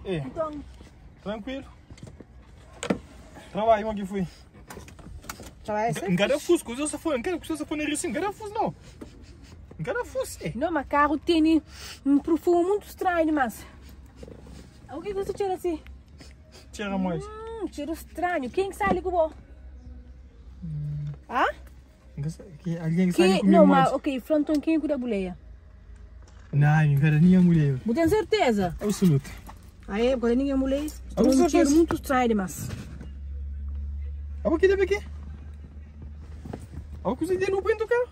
É. Então, Tranquilo. Trabalho, onde foi? trabalho é Não quero fusco, eu só fui, não quero que você foi não quero fusco não. Não quero fusco. é. Não, mas carro tem um perfume muito estranho, mas. O que você cheira assim? Tira mais. Cheiro estranho. Quem que sai ali com o Ah? Alguém que sai Que, não, mas ok, Flanton, quem cuida da boleia? Não, não quero nem a mulher. Você tem certeza? Absoluto. Aí, agora ninguém mulher. Ah, Um você cheiro fez? muito estranho, mas. Ah, o que deve aqui? Ah, o que você deu no do carro?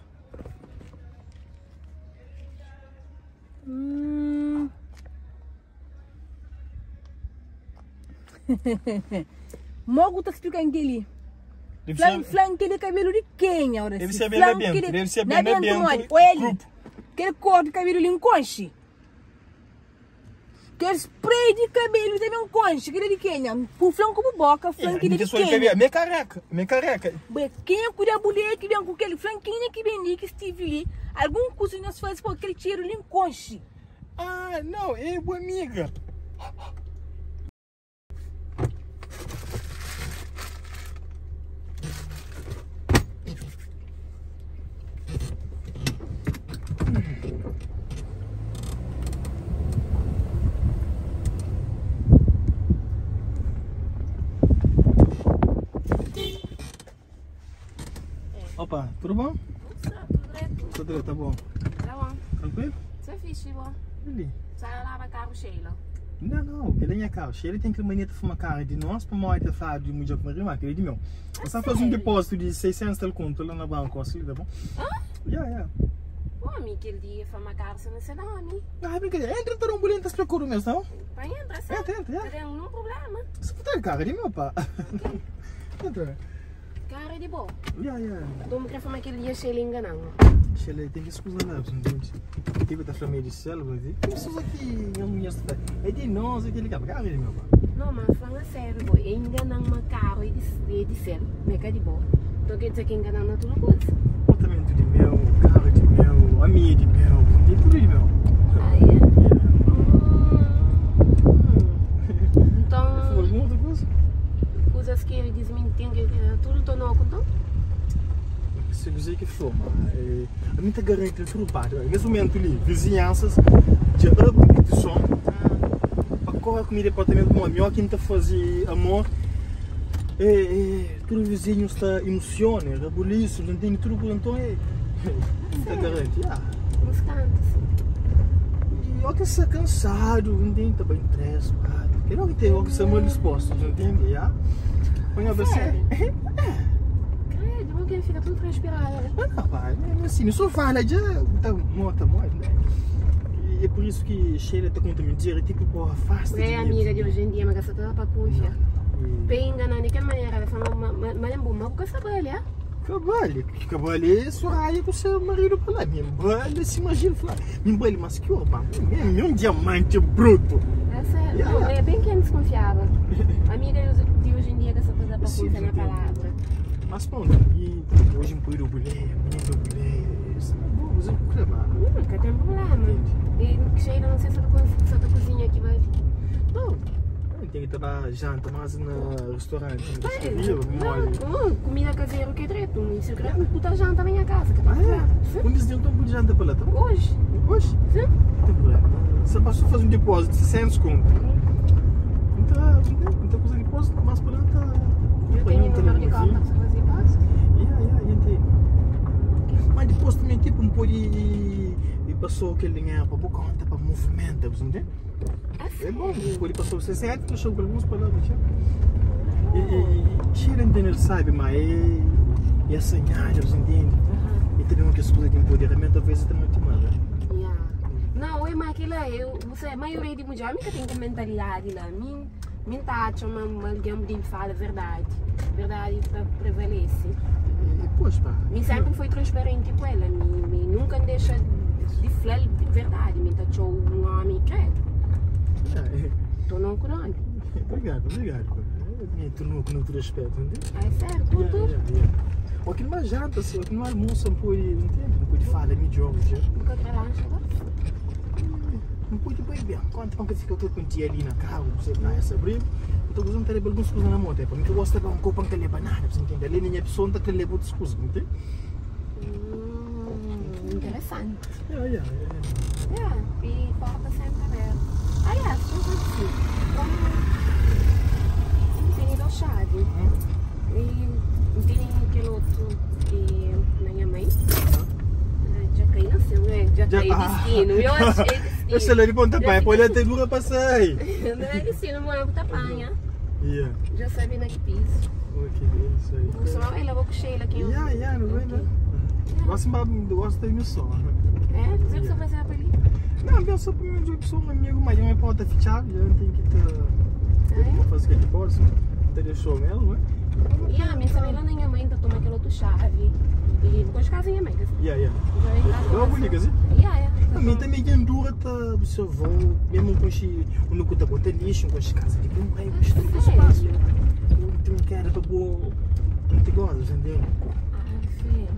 Mogo tá explicando aquele. Deve Flan, ser. flan aquele cabelo de quem, agora? Deve assim? ser bem Flan na Bento, aquele- deve ser na bem na Bento, Bento, olha. Olha ali. grupo. Aquele cor de cabelo ali, um conche. Aquele spray de cabelo também um conche. Aquele de quem? O flan como boca, flan aquele de quem? Minha careca, minha careca. Bem, quem é cuida da mulher que vem com aquele flan, quem é que vem ali, que estive ali? Algum curso nós faz com aquele cheiro ali, um conche. Ah, não, é boa amiga. Opa, tudo bom? Tá tudo direto. Tudo direto, tá bom. Tá bom. Tranquilo? Você é fixe, bom. Ali. Sai lá carro Sheila. Não, não, aquele é carro. Sheila tem aquele mania de fumar carro de nós, para uma hora falar de mulher com rima, aquele de meu. Você faz um depósito de 600 tal conto lá na banco, assim, tá bom? Hã? Yeah, yeah. Homem, aquele dia fuma carro, você não sei não, homem. Ah, brincadeira. Entra, entra um bolinho, tá se procurando mesmo, não? Vai entrar, sabe? Entra, entra, yeah. Tem nenhum problema. Você tá carro de meu, pá. Entra. Carro é de boa. Yeah, yeah. Então, me quer fumar aquele dia Sheila enganando. Sheila, tem que escusar lá, você não entende? Tipo da família de célula, de pessoas aqui, eu não conheço. É de nós, aquele carro, carro de meu, pá. Não, mas falando a sério, boy. Enganando uma carro é de céu. Não é de boa. Então quer dizer que enganando na tua coisa. Apartamento de meu, carro de meu, amiga de meu, tem tudo de meu. Ah, é? Yeah. Então, Alguma outra coisa? coisas que ele desmentindo, que tudo tô não então? Se você que for, mas a minha garante tudo parte. Nesse momento ali, vizinhanças de repetição, para correr comigo departamento com a que está fazer amor, tudo vizinho está emociona, rebuliço, não tem tudo, então é. Muita garante, yeah. Uns cantos. E eu que está cansado, não tem também estresse, porque não tem o que está mal disposto, não entende? Yeah? Põe a você. Credo, bom que ele fica tudo transpirado, né? Mas não, pai, é assim, no sofá, né? Já tá morta, morta, né? E é por isso que Sheila tá contando mentira, tipo, porra, afasta É amiga de hoje em dia, mas essa toda pra confiar. Bem enganando, de que maneira? Ela fala, mas é bom, mas porque sabe olhar? Cabale, cabale, Soraya com seu marido pra lá. Minha balha, se imagina, falar, minha balha, mas que horror, é um diamante bruto. É sério, não, é bem que eu desconfiava. Amiga de hoje em dia, que essa coisa pra confiar na palavra. Mas pronto, e hoje um pouco mulher, menino mulher, isso é bom, você não problema. Nunca tem problema. E cheira, não sei se eu tô cozinha aqui, mas. Não, tem que estar janta, mas no restaurante. Não, comida caseira que é direito. Isso eu quero botar janta na minha casa. Que ah, é? Um dia eu estou janta para lá, tá bom? Hoje. Hoje? Sim. Não tem problema. Você passou a fazer um depósito de 600 conto. Então, então fazer depósito, mas para lá tá. Eu tenho o número de conta para você fazer depósito? Yeah, entendo. Mas depois também, tipo, um pode e passou aquele dinheiro para boa conta, para movimento, você entende? É bom, pode passar 60, deixou com alguns palavras. E tira entender, sabe, mas é sonhar, você entende? E também que as coisas de empoderamento, talvez também te manda. Não, é mais aquilo, eu, você, a maioria de mulheres que tem que mentalidade lá, mim, mim tá, chama alguém que fala a verdade, verdade prevalece. Pois pá. Mim sempre foi transparente com ela, mim nunca deixa de falar de verdade, mim tá um homem credo. Tô não com nome. Obrigado, obrigado. Me tornou com outro aspecto, entende? É sério, tudo. Ou que não janta, assim, ou que não almoça, não pode, entende? Não pode falar, me joga, já. Nunca quer lanche, tá? Não pode beber. ben, konta pa N ka fika tudu ku ali na karu, bu sai praia sabri, N ta uza N ta leba alguns kuza na moto, pa mi ka gosta ba un kopa N ka leba nada, bu ntende? Ali na nha pesoa N ta ka leba otus kuza, bu ntende? Interesanti. Ya, ya, ya. Ya, e porta sempre aberta. Aliás, un kuza si, komu N tene dos xavi, e N tene kel otu e na nha mai. Dja kai na seu, né? Dja kai, é distinu. Eu acho é distinu. Esse ali de ponta pai, pode até dura para sair. Não é destino, mas tá panha. Yeah. Já sabe na que piso. Ok, é isso aí. Só ela vou com Sheila aqui. Yeah, yeah, não vem, né? Gosto gosto de mim só. É? Você que você fazer para ali? Não, eu sou para mim, eu sou um amigo, mas eu porta fechada, eu tenho que ter. Vou fazer aquele posso, te deixou mesmo, né? Yeah, minha família nem minha mãe tá tomando aquela outra chave. E depois casa minha mãe. Yeah, yeah. Eu vou ligar, sim? Yeah, yeah. A mim também tem dura tá o seu avô, mesmo com esse, o não conta conta lixo, com esse casa de bom, aí o tudo espaço. Não tem cara para boa, não te gosta, entendeu?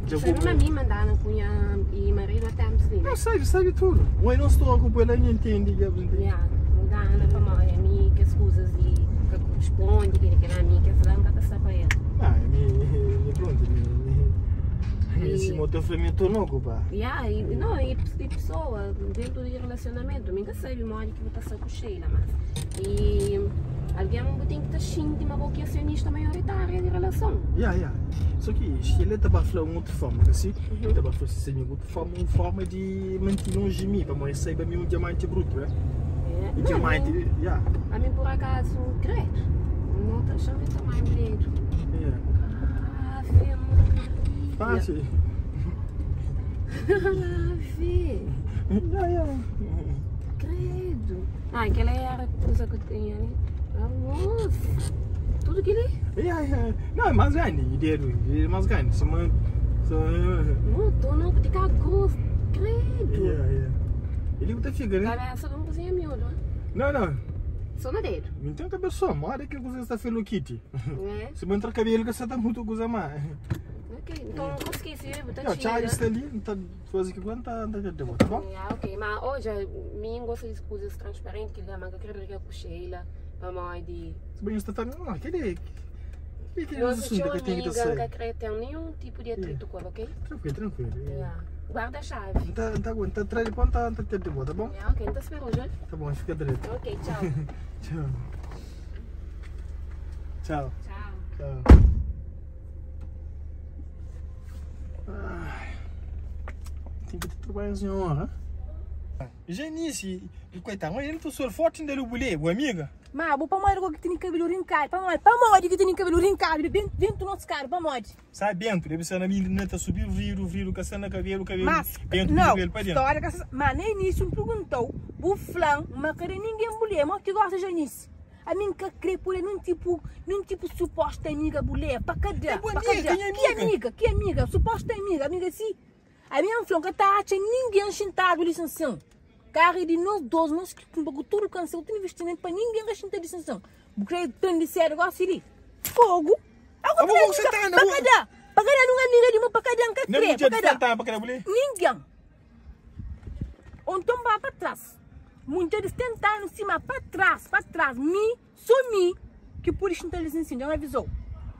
Já vou. Sabe, mim mandaram com e marido até me Não, sabe, sabe tudo. Eu não estou a acompanhar, nem entende, já entende. Yeah, mudando para mãe, a mim que as coisas e que corresponde, que ele a mim que as não tá para ele. Ah, me pronto, me esse motor fermentou não, pá. Yeah, e não, e pessoa dentro de relacionamento, nunca sabe modo que você está com Sheila, mas e alguém tem que estar xinte, mas que é acionista maioritária de relação. Yeah, yeah. Só que Sheila estava a falar uma outra forma, assim? Estava a falar assim, outra forma, uma forma de manter longe de mim, para mãe saiba mim um diamante bruto, né? É. E diamante, yeah. A mim por acaso, credo. Não tá chamando mais bonito. Yeah. Ah, filho. Fácil. Ah, vê. Yeah, yeah. Credo. Ah, aquela era a coisa que eu tinha ali. Vamos. Tudo que ele. Yeah, yeah. Não, é mais grande, dedo, é mais grande. Só uma. Só. Não, tô não, porque cagou. Credo. Yeah, yeah. Ele tá fica, né? Cabeça não cozinha miúdo. Não, não. Só no dedo. Não tem cabeça, mora que você está fazendo kit. É. Se não entrar cabelo, você tá muito coisa mais. Ok, então não consegui, tá Não, Charles está ali, tá fazendo que aguenta, tá bom? Yeah, ok, mas hoje, mim gosta de coisas transparentes, que ele manga quer brigar com Sheila, para mãe de. Se bem está falando, não, aquele. Aquele Não, assunto que tem que amiga, não quer ter nenhum tipo de atrito com ela, ok? Tranquilo, tranquilo. Yeah. Guarda a chave. Tá, tá, tá, traz de ponta, tá, de boa, tá bom? Yeah, ok, então espero hoje. Tá bom, fica direito. Ok, tchau. Tchau. Tchau. Tchau. Tchau. Ai, tem que ter trabalho senhora. Genice, coitado, ele não sou forte ainda no bulê, boa amiga. Mas vou para mais que tem cabelo rincado, para mais, para mais que tem cabelo rincado, dentro do nosso carro, para mais. Sai dentro, deve ser na minha neta subir, viro, caçando cabelo, cabelo, mas, dentro não, cabelo para dentro. História, mas nem início me perguntou, o flan, mas querer ninguém mulher, mas que gosta de Janice. A mim que crê por num tipo suposta amiga mulher, para cada, É boa para amiga, cada. quem é Que amiga? amiga, que amiga, suposta amiga, amiga assim. A minha flan que tá acha ninguém sentado licenção. Carro de nós dois, nós que tudo cancel, tem investimento para ninguém ressentar licenção. Porque tem de ser igual ali. Fogo. Ah, vou sentar na boa. Para cada, para cada numa amiga de uma para cada que Não crê, podia para cada. tentar para cada mulher. Ninguém. Então vai para trás. Muitas vezes tentaram cima para trás, para trás. Mi, só mim, que por isso não licença, já me avisou.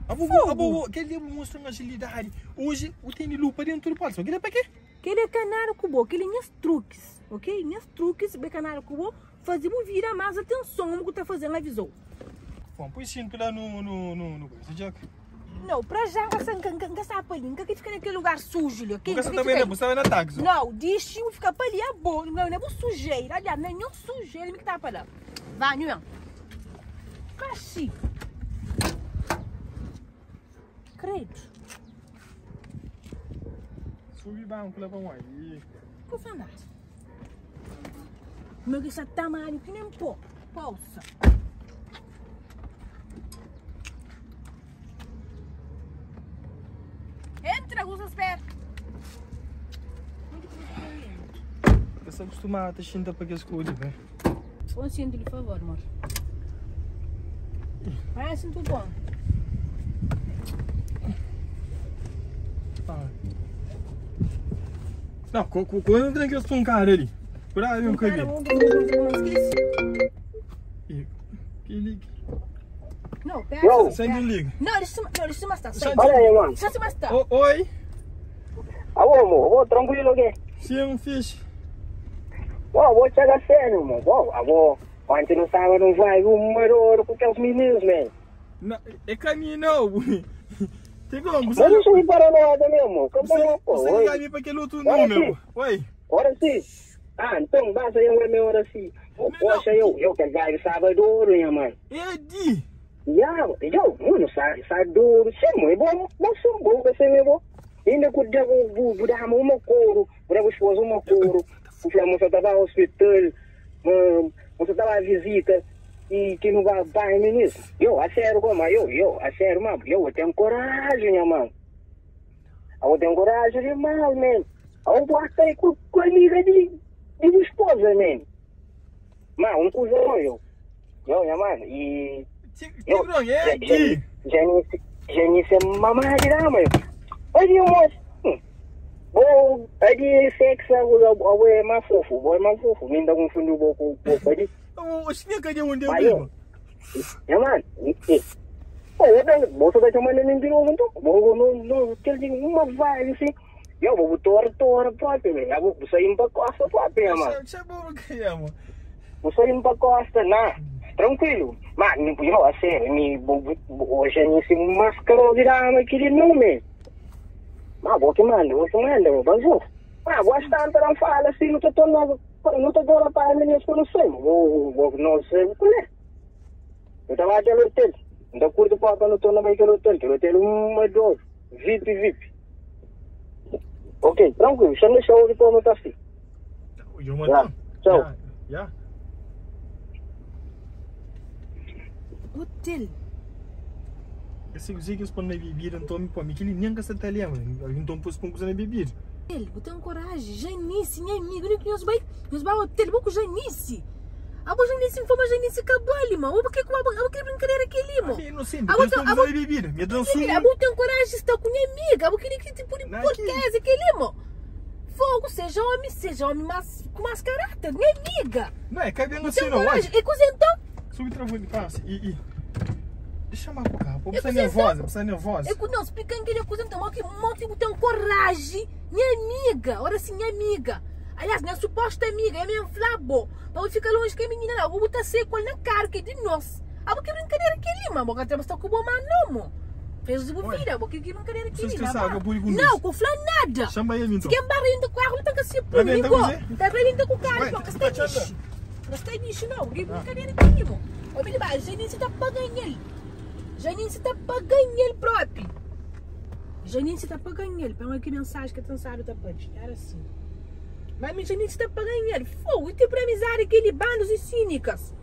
A vovó, a vovó, aquele mostra uma agilidade. Hoje, o tem lupa dentro do pote. Aquele é para quê? Aquele é canário cubo, aquele é minhas truques, ok? Minhas truques, bem canário cubo, fazemos virar mais atenção como que tá fazendo, avisou. Bom, põe cinto lá no coisa, Jack. Não, para já, você não sabe ali, não quer ficar naquele lugar sujo, ali, ok? Porque você também não, você vai na táxi. Não, deixa eu ficar para ali, é bom, não é bom sujeira, aliás, não é nenhum sujeira que tá para lá. Vai, não. Caxi. Credo. Subi banco lá para aí. Que foi nada. Meu que está tamanho que nem pó. Pausa. Entra, usa as pernas. Você acostumado a xinta para que as coisas, né? Põe cinto, por favor, amor. Vai cinto bom. Ah. Não, quando tem que um cara ali. Esperava um Cara, bocadinho. vou vou esqueci. E que liga. Não, pera. Yo. Sem de liga. Não, deixa não, deixa mais estar. Sem- Olha aí, mano. Deixa mais estar. O- Oi. Alô, amor. Ô, tranquilo aqui. Sim, fixe. Ó, vou chegar sério, mano. Ó, avô, ontem não estava no vai um maroro com aqueles meninos, man. Não, é caminho não. Tem como? Mas Você, não sou paranoia mesmo. Como você, não, pô? você Oi. liga para aquele outro Olha número. aqui. Oi. Ora sim. Ah, então basta eu é meu hora sim. Não, Poxa, eu quero vai sábado, minha mãe. É de. Ya, eu, mano, sábado, sim, mano, é bom, bom, sim, bom, vai ser mesmo. Ainda que eu vou dar uma couro, vou dar esposa uma couro. O Flamengo só estava ao hospital, você estava à visita e que não vai bem ministro. Eu, a sério, como eu, a sério, mano, eu tenho coragem, minha mano. Eu tenho coragem demais, man. Eu vou até com a amiga de minha esposa, man. Mas um cuzão, eu. Eu, minha mano, e... Tigrão, é de. Já nem se mamar de lá, mano. Olha, moço. Bom, aí sexo é mais fofo, é mais fofo. Me dá um fundo pouco, pouco ali. O senhor cadê onde eu Aí, vivo? É, mano. Pô, eu você vai chamar nem de novo, então. Vou no aquele uma vibe assim. Eu vou tora próprio, velho. Eu vou sair pra costa própria, mano. Deixa eu ver que é, mano. Vou sair pra costa, não. Tranquilo. Mas, eu, a sério, me, hoje nem se mascarou de lá, mas aquele nome. Mas, vou que manda, vou ver. Ah, vou estar não fala assim, não tô tornando, não tô tornando para mim, eu não sei, vou, não sei, qual é. Eu tava aquele hotel, não curto para não tô na aquele hotel, aquele hotel uma, dois, VIP, VIP. Ok, tranquilo, chama o show depois não tá assim. Eu mando. Tchau. Já. Hotel. Eu sei que eles põem na bebida, então me põe. Aquele nem que você tá ali, mano. Então pôs põe coisa na bebida. Ele, eu tenho coragem. Janice, minha amiga, eu conheço bem. Nós vai ao hotel, vou com Janice. A boa Janice me forma Janice acabou ali, mano. Por que com a que brincadeira aqui ali, mano? Eu não sei, Ah, mas vou eles põem ter- coisa na bebida. Me dançou. A boa tem coragem de estar com minha amiga. A boa queria que tipo de Não, porquês aqui ali, mano. Fogo, seja homem, mas com mais caráter, minha amiga. Não, é cabelo assim, Tem não. Olha. coragem. E coisa então? Subi travou de passe. E. Deixa eu chamar o carro. Pô, Eu você é preciso- nervosa, você é nervosa. Eu não, explicando que ele acusa então, que que tem coragem, minha amiga, ora sim, minha amiga. Aliás, minha suposta amiga, é minha flabo. Mas fica longe que a menina lá, vou botar seco ali na cara, que é de nós. Ah, porque brincadeira que ali, mano, porque temos com o mano, mano. Fez o vida, porque que brincadeira que Vocês ali, que sabem, eu vou Não, conduzir. com flá nada. Chama ele então. Se quem barra com o carro, tá com se Vai bem, tá com você? Tá bem com o carro, Vai, porque tá está te lixo. Não está lixo não, que brincadeira que ali, mano. Ô, Billy, a Janice tá pagando ele. Janice tá pagando ele próprio. Janice tá pagando ele. Põe aqui mensagem que a sabe tá pagando. Era assim. Mas minha Janice tá pagando ele. Fogo, e tem pra amizade aquele bandos e cínicas.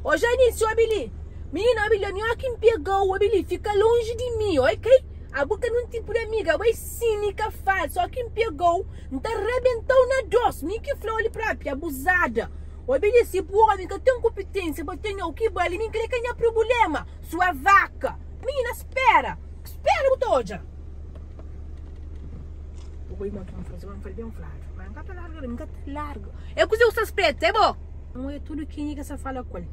Ô Janice, ô Billy. Menina, ô Billy, a quem pegou, ô Billy, fica longe de mim, ok? A boca não tem por amiga, é cínica falsa. Só quem pegou, não tá arrebentou na doce. Nem que falou ali próprio, abusada. Ô Billy, se o homem que tem competência, para ter o que vale, nem querer ganhar problema. Sua vaca. Menina, espera. Espera, botoja. O irmão que vamos fazer, vamos fazer bem um flávio. Mas não tá largo, não tá largo. Eu cozinho os pretos, é bom? Não é tudo que ninguém só fala com ele.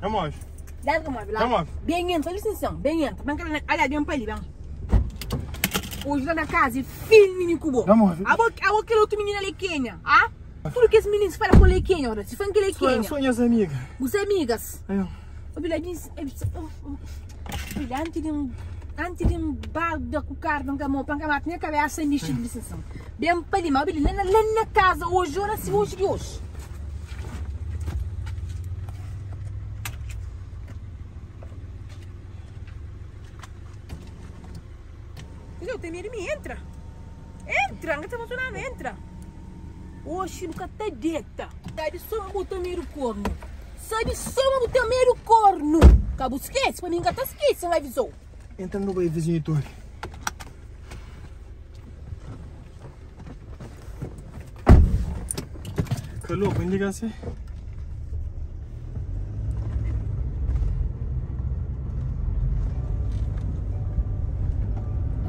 Vamos. Larga, mano, larga. Vamos. Bem entra, licença, bem entra. Bem, olha, bem para ali, bem. Hoje lá na casa, filho menino cubo. Vamos. A boca, aquele outro menino ali Quênia, ah? Tudo que esse menino se fala com ele Quênia, ora. Se fala com ele Quênia. São minhas amigas. Os amigas. Aí, ó. O Bilha disse, Bilha, antes de um balde com carne, com mão, para a minha cabeça mexe de licença. Bem para ali, mas Bilha, lá na casa hoje, ora se hoje de hoje. Eu tenho medo, me entra. Entra, não tá funcionando, entra. Oxe, nunca tá deta. Sabe só uma botar meio corno. Sabe só uma botar meio corno. Acabou, esquece, pra mim nunca tá esquece, não avisou. Entra no banho, vizinho, Heitor. Calor, bom dia, assim.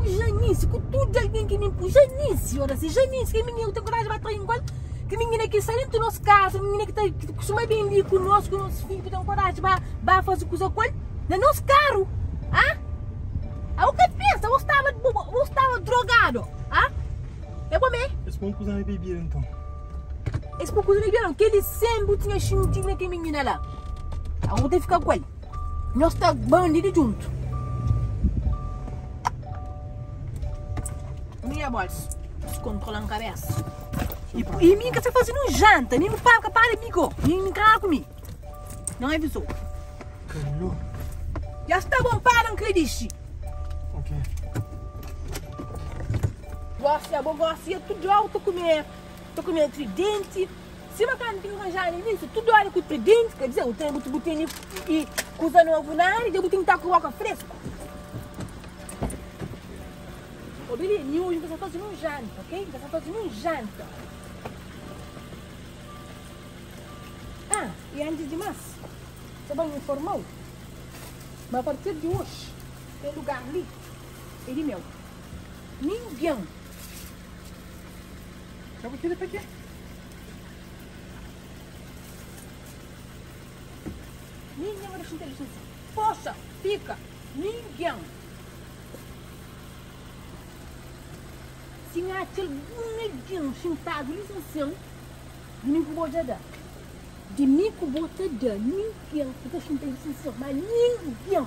O Janice, com tudo de alguém que me Janice, ora se Janice, que menina que tem coragem de bater igual, que menina que sai dentro do nosso casa, menina que, tá, que costuma bem ali conosco, com nosso filho, que tem coragem de ba fazer coisa com ele, no nosso carro, ah? Ah, o que pensa? Eu estava, eu estava drogado, ah? É bom mesmo? Esse ponto cozinha bebida então. Esse pouco de bebida, que ele sempre tinha xintinho naquele menina lá. Ah, vou ter que ficar com ele. Nós está bandido junto. Minha bolsa, descontrolando a cabeça. E mim que você fazendo um janta, nem me paga para amigo, nem me cara comigo. Não avisou. Calor. Já está bom, para, não acredite. Ok. Gosto, é bom, gosto, é tudo alto comer. Tô comendo tridente. Se uma carne tem que arranjar nisso, tudo hora com tridente, quer dizer, eu tenho que botar e coisa novo na área, eu tenho que estar com o boca fresco. Ô Billy, nenhum hoje você está fazendo um janta, ok? Você está fazendo um janta. Ah, e antes de mais, você vai me informar, mas a partir de hoje, tem lugar ali, ele é meu. Ninguém. Acaba aqui, para aqui. Ninguém vai deixar inteligência. Poxa, fica. Ninguém. Se há aquele bonedinho sentado ali assim, de mim que vou já dar. De mim que vou te dar. Ninguém fica sem inteligência, mas ninguém.